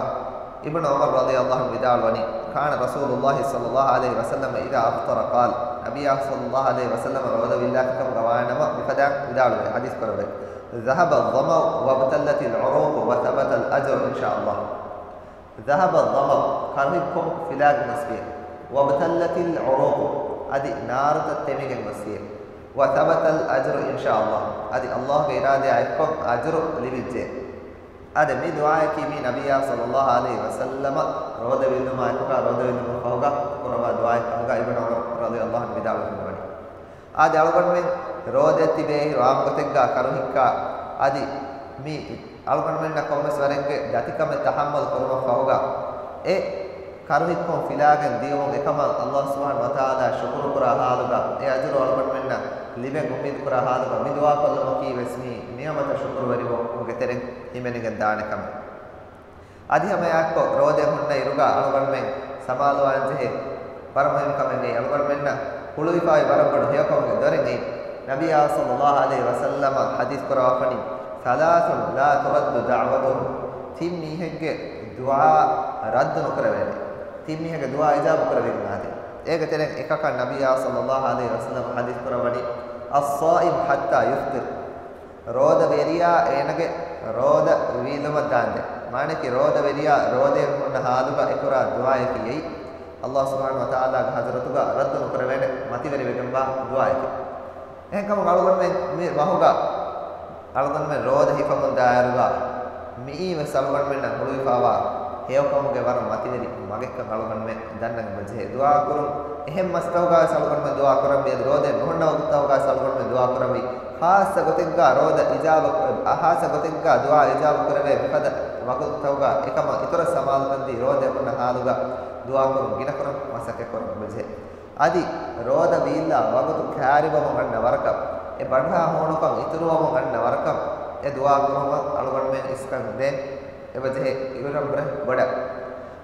އިބްނު ޢުމަރު ރަޟިޔައްލާހު ޢަންހު ވިދާޅުވަނީ، كان رسول الله صلى الله عليه وسلم إذا أفطر قال، ނަބިއްޔާ ޞައްލައްލާހު ޢަލައިހި ވަސައްލަމަ ރޯދަ ވީއްލާފިކަމުގަ ވާނަމަ މިފަދައިން ވިދާޅުވޭ، ޙަދީޘް ކުރެވޭ، ذهب الظمأ وابتلت العروق وثبت الأجر إن شاء الله. ذهب الظمأ، ކަރުހިއްކޮށް ފިލާގެން ގޮސްފި. وابتلت العروق، އަދި ނާރުތައް ތެމިގެން ގޮސްފި. وثبت الأجر إن شاء الله، އަދި ﷲގެ އިރާދަޔާ އެއްކޮށް އަޖުރު ލިބިއްޖެ. އާދެ، މި ދުޢާއަކީ މީ ނަބިއްޔާ ޞައްލައްލާހު ޢަލައިހި ވަސައްލަމަ ރޯދަ ވީލުމާ އެކުގަ ރޯދަ ވީލުމަށް ފަހުގަ ކުރައްވާ ދުޢާއެއްކަމުގަ އިބްނު ޢުމަރު ރަޟިޔައްލާހު ޢަންހު ވިދާޅުވެފައިވަނީ. އާދެ، އަޅުގަނޑުމެން ރޯދައަށް ތިބޭ އިރު އާއްމުގޮތެއްގަ ކަރުހިއްކާ، އަދި މި އަޅުގަނޑުމެންނަށް ކޮންމެސް ވަރެއްގެ ދަތިކަމެއް ތަޙައްމަލު ކުރުމަށް ފަހުގަ، އެ ކަރުހިއްކޮށް ފިލާގެން ދިޔުމުން އެކަމަށް ﷲ ސުބްޙާނަހޫ ވަތަޢާލާ ޝުކުރު ކުރާ ޙާލުގަ، އެ އަޖުރު އަޅުގަނޑުމެންނަށް ލިބެން އުއްމީދު ކުރާ ޙާލުގަ، މި ދުޢާ ކޮށްލުމަކީ ވެސް މި ނިޢުމަތަށް ޝުކުރުވެރިވުމުގެ ތެރެއިން ހިމެނިގެން ދާނެ ކަމެއް. އަދި ހަމައެއާއެއްކޮށް ރޯދަ ހުންނަ އިރުގަ އަޅުގަނޑުމެން ސަމާލުވާންޖެހޭ ވަރަށް މުހިންމު ކަމެއް އެއީ. އަޅުގަނޑުމެންނަށް ހުޅުވިފައި ވަރަށް ބޮޑު ހެޔޮކަމުގެ ދޮރެއް އެއީ. ނަބިއްޔާ ޞައްލައްލާހު ޢަލައިހި ވަސައްލަމަ ޙަދީޘް ކުރައްވާފަނީ، ثلاث لا ترد دعوتهم، ތިން މީހެއްގެ ދުޢާ ރައްދު ނުކުރެވޭނެ. ތިން މީހެއްގެ ދުޢާ އިޖާބަ ކުރެވިގެން އާދޭ. އޭގެ ތެރެއިން އެކަކަށް ނަބިއްޔާ ޞައްލައްލާހު ޢަލައިހި ވަސައްލަމަ ޙަދީޘް ކުރައްވަނީ، الصائم حتى يفطر، ރޯދަވެރިޔާ އޭނަގެ ރޯދަ ވީލުމަށް ދާންދެން. މާނައަކީ ރޯދަވެރިޔާ ރޯދައިން ހުންނަ ޙާލުގަ އެކުރާ ދުޢާއަކީ އެއީ. ﷲ ސުބްޙާނަހޫ ވަތަޢާލާގެ ޙަޟްރަތުގަ ރައްދު ނުކުރެވޭނެ މަތިވެރިވެގެންވާ ދުޢާއެކޭ. އެހެންކަމުން އަޅުގަނޑުމެން މި މަހުގަ އަޅުގަނޑުމެން ރޯދަ ހިފަމުން ދާއިރުގަ މިއީ ވެސް އަޅުގަނޑުމެންނަށް ހުޅުވިފައިވާ ހެޔޮކަމުގެ ވަރަށް މަތިވެރި މަގެއްކަން އަޅުގަނޑުމެން ދަންނަން އެބަޖެހޭ. ދުޢާ ކުރުން އެހެން މަސްތަކުގަ ވެސް އަޅުގަނޑުމެން ދުޢާ ކުރަންވީ، އަދި ރޯދައިން ނުހުންނަ ވަގުތުތަކުގަ ވެސް އަޅުގަނޑުމެން ދުޢާ ކުރަންވީ. ޚާއްޞަ ގޮތެއްގަ ރޯދަ އިޖާބަ، ޚާއްޞަ ގޮތެއްގަ ދުޢާ އިޖާބަ ކުރެވޭ މިފަދަ ވަގުތުތަކުގަ އެކަމަށް އިތުރަށް ސަމާލުކަންދީ ރޯދައިން ހުންނަ ޙާލުގަ ދުޢާ ކުރުން ގިނަކުރަން މަސައްކަތް ކުރަން އެބަޖެހޭ. އަދި ރޯދަ ވީއްލާ ވަގުތު ކައިރިވަމުން އަންނަ ވަރަކަށް، އެ ބަނޑުހާ ހޫނުކަން އިތުރުވަމުން އަންނަ ވަރަކަށް، އެ ދުޢާ ކުރުމަށް އަޅުގަނޑުމެން އިސްކަން ދޭން އެބަޖެހޭ އިރުރަށްވުރެ ބޮޑަށް.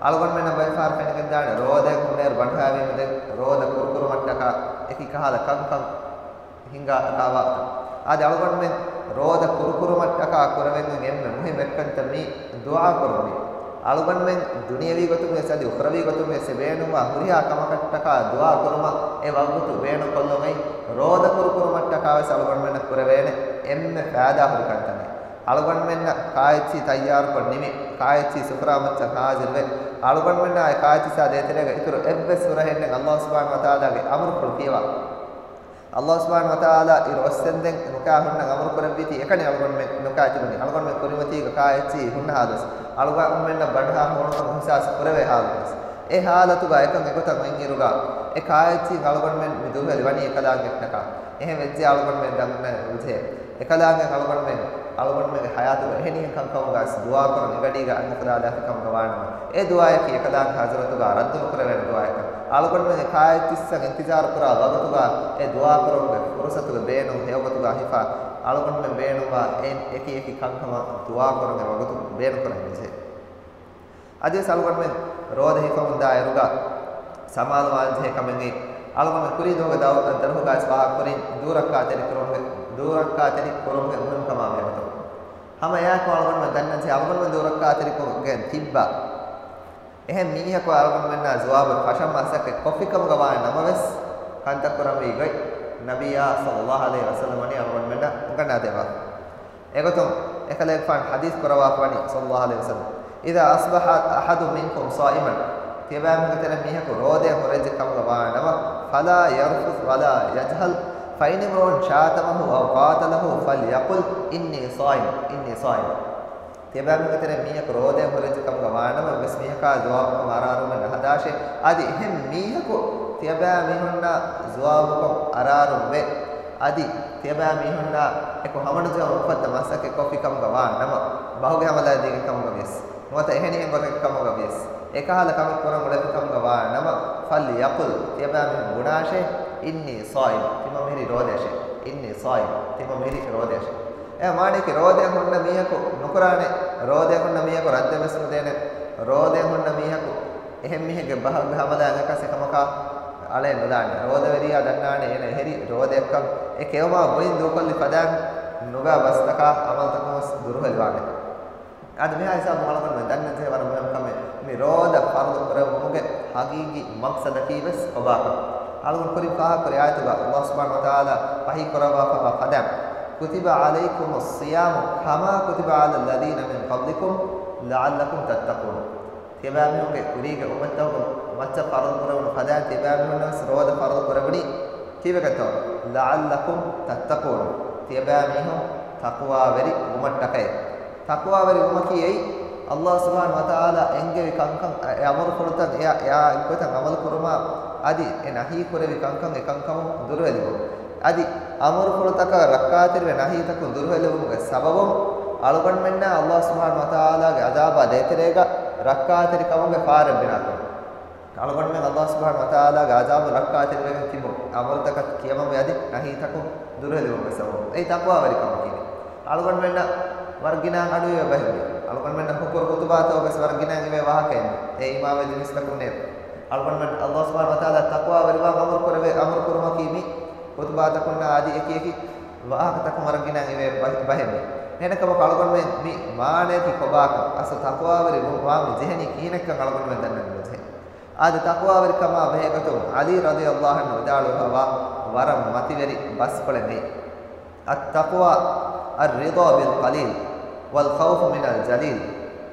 އަޅުގަނޑުމެންނަށް ބައެއް ފަހަރު ފެނިގެންދާނެ ރޯދައިން ހުންނައިރު ބަނޑުހާވީމަ ދެން ރޯދަ ކުރުކުރުމަށްޓަކާ އެކި ކަހަލަ ކަންކަން ހިނގާ ރާވާ. އަދި އަޅުގަނޑުމެން ރޯދަ ކުރުކުރުމަށްޓަކާ ކުރެވެން އެންމެ މުހިއްމު އެއްކަންތައް މީ ދުޢާ ކުރުންވީ. އަޅުގަނޑުމެން ދުނިޔަވީ ގޮތުން ވެސް އަދި އުޚްރަވީ ގޮތުން ވެސް އެ ބޭނުންވާ ހުރިހާ ކަމަކަށްޓަކާ ދުޢާ ކުރުމަށް އެ ވަގުތު ބޭނުން ކޮށްލުން އެއީ. ރޯދަ ކުރުކުރުމަށްޓަކާ ވެސް އަޅުގަނޑުމެންނަށް ކުރެވޭނެ އެންމެ ފައިދާ ހުރި ކަންތައް އެއީ. އަޅުގަނޑުމެންނަށް ކާއެއްޗިހި ތައްޔާރުކޮށް ނިމި، ކާއެއްޗިހި ސުފުރާ މައްޗަށް ޙާޟިރުވެ، އަޅުގަނޑުމެންނާ އެ ކާއެއްޗިސާ ދޭތެރޭގަ އިތުރު އެއްވެސް ހުރަހެއްނެތް ﷲ ސުބްޙާނަހޫ ވަތަޢާލާގެ އަމުރުފުޅު ކިޔަވާ. ﷲ ސުބްޙާނަހޫ ވަތަޢާލާ އިރު އޮއްސެންދެން ނުކާ ހުންނަން އަމުރު ކުރެއްވީތީ އެކަނި އަޅުގަނޑުމެން ނުކާ ތިބުނީ. އަޅުގަނޑުމެން ކުރިމަތީގަ ކާއެއްޗިހި ހުންނަ ޙާލުވެސް، އަޅުގަނޑުމެންނަށް ބަނޑުހާ ހޫނުކަން އިޙްސާސް ކުރެވޭ ޙާލުވެސް. އެ ޙާލަތުގަ އެކަން އެގޮތަށް އޮތްއިރުގަ އެ ކާއެއްޗިހިން އަޅުގަނޑުމެން މި ދުރުހެލި ވަނީ އެކަލާނގެއަށްޓަކާ. އެހެން ވެއްޖެ އަޅުގަނޑުމެން ދަންނަން އެބަޖެހޭ. އެކަލާނގެ އަޅުގަނޑުމެން، އަޅުގަނޑުމެންގެ ޙަޔާތުގަ އެހެނިހެން ކަންކަމުގަސް ދުޢާކުރަން އެގަޑީގަ އަންގަފުދާލާފިކަމުގަ ވާނަމަ، އެ ދުޢާއަކީ އެކަލާނގެ ޙަޟްރަތުގަ ރައްދުނުކުރެވޭނެ ދުޢާއަކަށް. އަޅުގަނޑުމެންގެ ކާއެއްޗިއްސަށް އިންތިޒާރު ކުރާ ވަގުތުގަ އެ ދުޢާކުރުމުގެ ފުރުޞަތުގެ ބޭނުން ހެޔޮގޮތުގަ ހިފާ، އަޅުގަނޑުމެން ބޭނުންވާ އެ އެކި އެކި ކަންކަމަށް ދުޢާކުރަން އެ ވަގުތު ބޭނުންކުރަން އެބަޖެހޭ. އަދިވެސް އަޅުގަނޑުމެން ރޯދަ ހިފަމުންދާ އިރުގަ ސަމާލުވާންޖެހޭ ކަމެއްގައި، އަޅުގަނޑުމެން ކުރީ ދުވަހުގެ ދަރު-، ދަރުހުގައި ފާހަގަކުރިން ދޫރައްކާތެރި ކުރުމުގެ، ދޫރައްކާތެރި ކުރުމުގެ މުހިންމުކަމާ މިވަގުތު. ހަމަ އެއާއެކު އަޅުގަނޑުމެން ދަންނަންޖެހޭ އަޅުގަނޑުމެން ދޫރައްކާތެރިކޮށްގެން ތިއްބާ އެހެން މީހަކު އަޅުގަނޑުމެންނާ ޖަވާބު ފަށަން މަސައްކަތް ކޮށްފިކަމުގަ ވާނެ ނަމަވެސް، ކަންތައް ކުރަންވީ ގޮތް ނަބިއްޔާ ޞައްލައްލާހު ޢަލައިހި ވަސައްލަމަ ވަނީ އަޅުގަނޑުމެންނަށް އުނގަންނާދެއްވާ. އެގޮތުން އެކަލޭގެފާނު ޙަދީޘް ކުރައްވާފަ ވަނީ، ޞައްލައްލާހު ޢަލައިހި ވަސައްލަމަ، إذا أصبح أحد منكم ތިޔަބައިމީހުންގެ ތެރެއިން މީހަކު ރޯދައިން ހުރެއްޖެ ކަމުގަ ވާނަމަ، فلا يرفث ولا يجهل، فإن امرؤ شاتمه أو قاتله فليقل إني صائم، إني صائم. ތިޔަބައިމީހުންގެ ތެރެއިން މީހަކު ރޯދައިން ހުރެއްޖެ ކަމުގަ ވާނަމަ، ވެސް މީހަކާ ޖަވާބުކޮށް އަރާރުމެއް ނަހަދާށޭ. އަދި އެހެން މީހަކު ތިޔަބައިމީހުންނާ ޖަވާބުކޮށް އަރާރުންވެ، އަދި ތިޔަބައިމީހުންނާ އެކު ހަމަނުޖެހުން އުފައްދަ މަސައްކަތް ކޮށްފި ކަމުގަ ވާނަމަ، ބަހުގެ ހަމަލާ ދީގެން ކަމުގަ ވިޔަސް، ނުވަތަ އެހެނިހެން ގޮތަކަށް ކަމުގަ ވިޔަސް، އެކަހަލަ ކަމެއް ކުރަން އުޅެފި ކަމުގަ ވާނަމަ، فليقل، ތިޔަބައިމީހުން ބުނާށޭ، إني صائم، ތިމަން މިހިރީ ރޯދައަށޭ، إني صائم، ތިމަން މިހިރީ ރޯދައަށޭ. އެ މާނަޔަކީ ރޯދައިން ހުންނަ މީހަކު ނުކުރާނެ، ރޯދައިން ހުންނަ މީހަކު ރައްދެއް ވެސް ނުދޭނެ، ރޯދައިން ހުންނަ މީހަކު އެހެން މީހެއްގެ ބަހަށް ހަމަލާ އެކަސް އެކަމަކާ އަޅައެއް ނުލާނެ. ރޯދަވެރިޔާ ދަންނާނެ އޭނަ އެހެރީ ރޯދައަށްކަން. އެ ކެއުމާ ބުއިން ދޫކޮށްލި ފަދައިން ނުބައި ބަސްތަކާ އަމަލުތަކުން ވެސް ދުރުހެލިވާނެ. އަދި މިހާ ހިސާބުން އަޅުގަނޑުމެން ދަންނަންޖެހޭ ވަރަށް މުހިންމު ކަމެއް، މި ރޯދަ ފަރުޟު ކުރެވުމުގެ ހަގީގީ މަޤްޞަދަކީ ވެސް ކޮބާކަން. އަޅުގަނޑު ކުރިން ފާހަގަކުރި އާޔަތުގަ ﷲ ސުބްޙާނަހޫ ވަތަޢާލާ ވަޙީ ކުރައްވާފައިވާ ފަދައިން، كتب عليكم الصيام كما كتب على الذين من قبلكم لعلكم تتقون. ތިޔަބައިމީހުންގެ ކުރީގެ އުއްމަތްތަކުން މައްޗަށް ފަރުޟު ކުރެވުނު ފަދައިން ތިޔަބައިމީހުންނަށް ވެސް ރޯދަ ފަރުޟު ކުރެވުނީ. ކީއްވެގެންތޯ؟ لعلكم تتقون، ތިޔަބައިމީހުން ތަޤްވާވެރި ވުމަށްޓަކައި. ތަޤްވާވެރި ވުމަކީ އެއީ، ﷲ ސުބްޙާނަހޫ ވަތަޢާލާ އެންގެވި ކަންކަން، އެ އަމުރުފުޅުތައް އެ، އެއާ އެއްގޮތަށް ޢަމަލު ކުރުމާ، އަދި އެ ނަހީ ކުރެވި ކަންކަން އެ ކަންކަމުން ދުރުހެލިވުން. އަދި އަމުރުފުޅުތަކަށް ރައްކާތެރިވެ ނަހީތަކުން ދުރުހެލިވުމުގެ ސަބަބުން އަޅުގަނޑުމެންނާ ﷲ ސުބްޙާނަހޫ ވަތަޢާލާގެ ޢަޛާބާ ދޭތެރޭގަ ރައްކާތެރިކަމުގެ ފާރެއް ބިނާކުރުން. އަޅުގަނޑުމެން ﷲ ސުބްޙާނަހޫ ވަތަޢާލާގެ ޢަޛާބުން ރައްކާތެރިވެގެން ތިބުން، އަމުރުތަކަށް ކިޔަމަންވެ އަދި ނަހީތަކުން ދުރުހެލިވުމުގެ ސަބަބުން. އެއީ ތަޤްވާވެރިކަމަކީ. އަޅުގަނޑުމެންނަށް ވަރަށް ގިނައިން އަޑުއިވޭ ބަހެއް ނޫން. އަޅުގަނޑުމެންނަށް ހުކުރު ޚުޠުބާތަކުގަސް ވަރަށް ގިނައިން އިވޭ ވާހަކައެއް ނޫން. އެ އީމާންވެ މީސްތަކުންނޭ. އަޅުގަނޑުމެން ﷲ ސުބްޙާނަހޫ ވަތަޢާލާ ތަޤްވާވެރިވާން އަމުރު ކުރެވޭ، އަމުރު ކުރުމަކީ މި ޚުޠުބާތަކުންނާ އަދި އެކި އެކި ވާހަކަތަކުން ވަރަށް ގިނައިން އިވޭ ބަހެއް، ބަހެއް ނޫން. އެހެނެއްކަމަކު އަޅުގަނޑުމެން މި މާނަޔަކީ ކޮބާކަން، އަސްލު ތަޤްވާވެރި ވު-، ވާން މި ޖެހެނީ ކިހިނެއްކަން އަޅުގަނޑުމެން ދަންނަން ޖެހޭ. އާދެ، ތަޤްވާވެރިކަމާ ބެހޭގޮތުން ޢަލީ ރަޟިޔަﷲ ޢަންހު ވިދާޅުވެފައިވާ ވަރަށް މަތިވެރި ބަސްފުޅެއް ނެތް. التقوى الرضا بالقليل والخوف من الجليل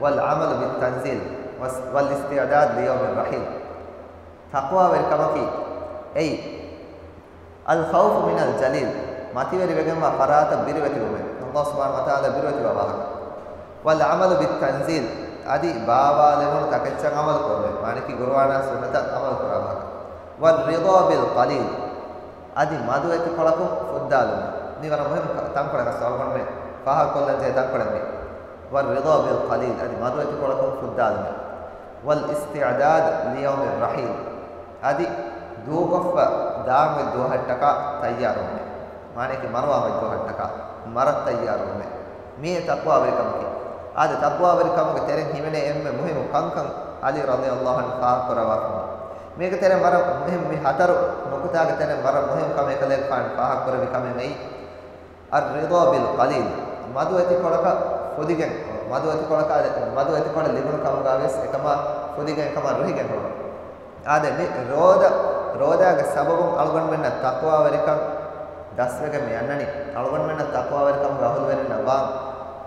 والعمل بالتنزيل والاستعداد ليوم الرحيل. ތަޤްވާވެރިކަމަކީ އެއީ، الخوف من الجليل، މަތިވެރިވެގެންވާ ފަރާތަށް ބިރުވެތިވުމެއް، ﷲ ސުބްޙާނަހޫ ވަތަޢާލާ ބިރުވެތިވާ ވާހަކަ. والعمل بالتنزيل، އަދި ބާވާލެވުނު ތަކެއްޗަށް ޢަމަލު ކުރުމެއް، މާނައަކީ ޤުރުއާނާ ސުންނަތަށް ޢަމަލު ކުރާ ވާހަކަ. والرضا بالقليل، އަދި މަދު އެތިކޮޅަކުން ފުއްދާލުމެއް. މީ ވަރަށް މުހިންމު ތަންކޮޅެއް، އަސްލު އަޅުގަނޑުމެން ފާހަގަކޮށްލަން ޖެހޭ ތަންކޮޅެއް މީ. والرضا بالقليل، އަދި މަދު އެތިކޮޅަކުން ފުއްދާލުމެއް. والاستعداد ليوم الرحيل، އަދި ދޫކޮށްފަ ދާން އޮތް ދުވަހަށްޓަކާ ތައްޔާރުވުމެއް. މާނައަކީ މަރުވާން އޮތް ދުވަހަށްޓަކާ މަރަށް ތައްޔާރުވުމެއް. މީ ތަޤްވާވެރިކަމަކީ. އާދެ، ތަޤްވާވެރިކަމުގެ ތެރެއިން ހިމެނޭ އެންމެ މުހިންމު ކަންކަން ޢަލީ ރަޟިޔަﷲ ޢަންހު ފާހަގަކުރައްވާފަ. މީގެ ތެރެއިން ވަރަށް މުހިންމު މި ހަތަރު ނުކުތާގެ ތެރެއިން ވަރަށް މުހިންމު ކަމެއް އެކަލޭގެފާނު ފާހަގަކުރެއްވި ކަމެއް އެއީ، الرضا بالقليل، މަދު އެތިކޮޅަކަށް ފުދިގެން، މަދު އެތިކޮޅަކަށް، މަދު އެތިކޮޅަށް ލިބުނު ކަމުގަ ވެސް އެކަމާ ފުދިގެން އެކަމާ ރުހިގެން ހުރުން. އާދެ، މި ރޯދަ، ރޯދާގެ ސަބަބުން އަޅުގަނޑުމެންނަށް ތަޤްވާވެރިކަން ދަސްވެގެން މި އަންނަނީ. އަޅުގަނޑުމެންނަށް ތަޤްވާވެރިކަމުގެ އަހުލުވެރިންނަށް ވާން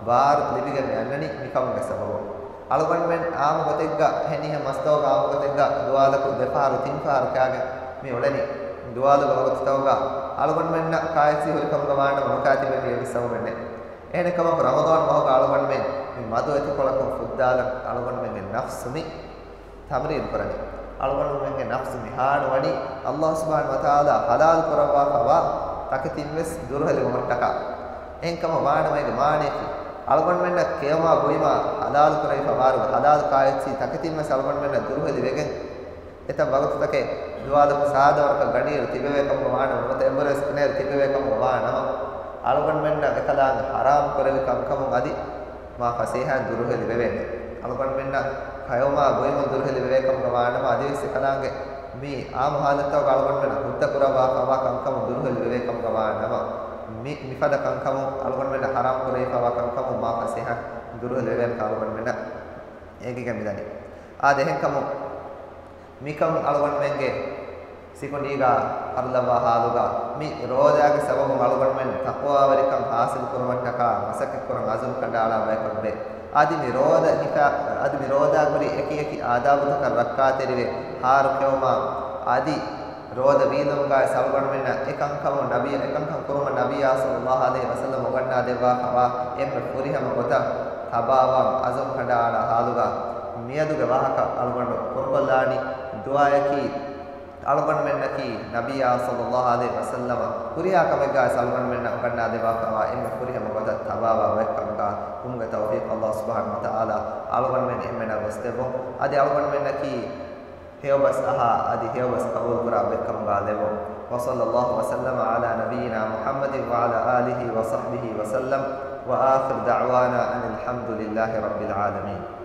ބާރު ލިބިގެން މި އަންނަނީ މި ކަމުގެ ސަބަބުން. އަޅުގަނޑުމެން އާންމު ގޮތެއްގަ، އެހެނިހެން މަސްތަކުގަ އާންމު ގޮތެއްގަ ދުވާލަކު ދެފަހަރު ތިން ފަހަރު ކާގެން މި އުޅެނީ. ދުވާލުގެ ވަގުތުތަކުގަ އަޅުގަނޑުމެންނަށް ކާއެއްޗިހި ހުރި ކަމުގަ ވާނަމަ ނުކާ ތިބެން އެއްވެސް ސަބަބެއް ނެތް. އެހެނެއްކަމަކު ރަމަޟާން މަހުގަ އަޅުގަނޑުމެން މި މަދު އެތިކޮޅަކުން ފުއްދާލަން އަޅުގަނޑުމެންގެ ނަފްސު މި ތަމްރީނު ކުރަނީ. އަޅުގަނޑުމެންގެ ނަފްސު މި ހާނުވަނީ ﷲ ސުބްޙާނަހޫ ވަތަޢާލާ ޙަލާލު ކުރައްވާފައިވާ ތަކެތިން ވެސް ދުރުހެލިވުމަށްޓަކާ. އެހެންކަމަށް ވާނަމަ އޭގެ މާނައަކީ، އަޅުގަނޑުމެންނަށް ކެއުމާ ބުއިމާ ޙަލާލު ކުރެވިފައިވާ ހަލާލު ކާއެއްޗިހި ތަކެތިން ވެސް އަޅުގަނޑުމެންނަށް ދުރުހެލި ވެގެން، އެތައް ވަގުތުތަކެއް ދުވާލަކު ސާދަ ވަރަކަށް ގަޑިއިރު ތިބެވޭ ކަމުގަ ވާނަމަ، ނުވަތަ އެއްވަރުވެސް ކިނައިރު ތިބެވޭ ކަމުގަ ވާނަމަ، އަޅުގަނޑުމެންނަށް އެކަލާނގެ ޙަރާމް ކުރެވި ކަންކަމުން އަދި މާ ފަސޭހައިން ދުރުހެލި ވެވޭނެ. އަޅުގަނޑުމެންނަށް ކެއުމާ ބުއިމުން ދުރުހެލި ވެވޭ ކަމުގަ ވާނަމަ، އަދިވެސް އެކަލާނގެ މި އާންމު ޙާލަތުތަކުގަ އަޅުގަނޑުމެންނަށް ހުއްދަ ކުރައްވާފައިވާ ކަންކަމުން ދުރުހެލި ވެވޭ ކަމުގަ ވާނަމަ، މި، މިފަދަ ކަންކަމުން އަޅުގަނޑުމެންނަށް ޙަރާމް ކުރެވިފައިވާ ކަންކަމުން މާ ފަސޭހައިން ދުރުހެލި ވެވޭނެ ކަމަށް އަޅުގަނޑުމެންނަށް އެނގިގެން މިދަނީ. އާދެ، އެހެންކަމުން މިކަން އަޅުގަނޑުމެންގެ ސިކުނޑީގަ އަރުލައްވާ ޙާލުގަ މި ރޯދާގެ ސަބަބުން އަޅުގަނޑުމެން ތަޤްވާވެރިކަން ޙާޞިލު ކުރުމަށްޓަކާ މަސައްކަތް ކުރަން ޢަޒުމް ކަނޑައަޅާ ބަޔަކަށްވޭ. އަދި މި ރޯދަ ހިފާ، އަދި މި ރޯދާ ކުރި އެކި އެކި އާދާބުތަކަށް ރައްކާތެރިވެ، ހާރު ކެއުމާ، އަދި ރޯދަ ވީލުމުގައި ސަލުގަނޑުމެންނަށް އެކަންކަމުން ނަބީ، އެކަންކަން ކުރުމަށް ނަބިއްޔާ ޞައްލައްލާހު ޢަލައިހި ވަސައްލަމަ އުގަންނާދެއްވާފަވާ އެންމެ ފުރިހަމަ ގޮތަށް ތަބާވާން ޢަޒުމް ކަނޑައަޅާ ޙާލުގަ މިއަދުގެ ވާހަކަ އަޅުގަނޑު ކުރުކޮށްލާނީ. ދުޢާއަކީ އަޅުގަނޑުމެންނަކީ ނަބިއްޔާ ޞައްލައްލާހު ޢަލައިހި ވަސައްލަމަ ކުރިޔާ ކަމެއްގައި ސަލުގަނޑުމެންނަށް އުގަންނާދެއްވާފަވާ އެންމެ ފުރިހަމަ ގޮތަށް ތަބާވާ ގޮތްކަމުގަ ކުރުމުގެ ތައުފީޤު ﷲ ސުބްޙާނަހޫ ވަތަޢާލާ އަޅުގަނޑުމެން އެންމެނަށް ގޮސްދެއްވުން. އަދި އަޅުގަނޑުމެންނަކީ ހެޔޮބަސް އަހާ، އަދި ހެޔޮބަސް ޤަބޫލުކުރާ ގޮތްކަމުގަ ލެއްވުން. وصلى الله وسلم على نبينا محمد وعلى آله وصحبه وسلم، وآخر دعوانا أن الحمد لله رب العالمين.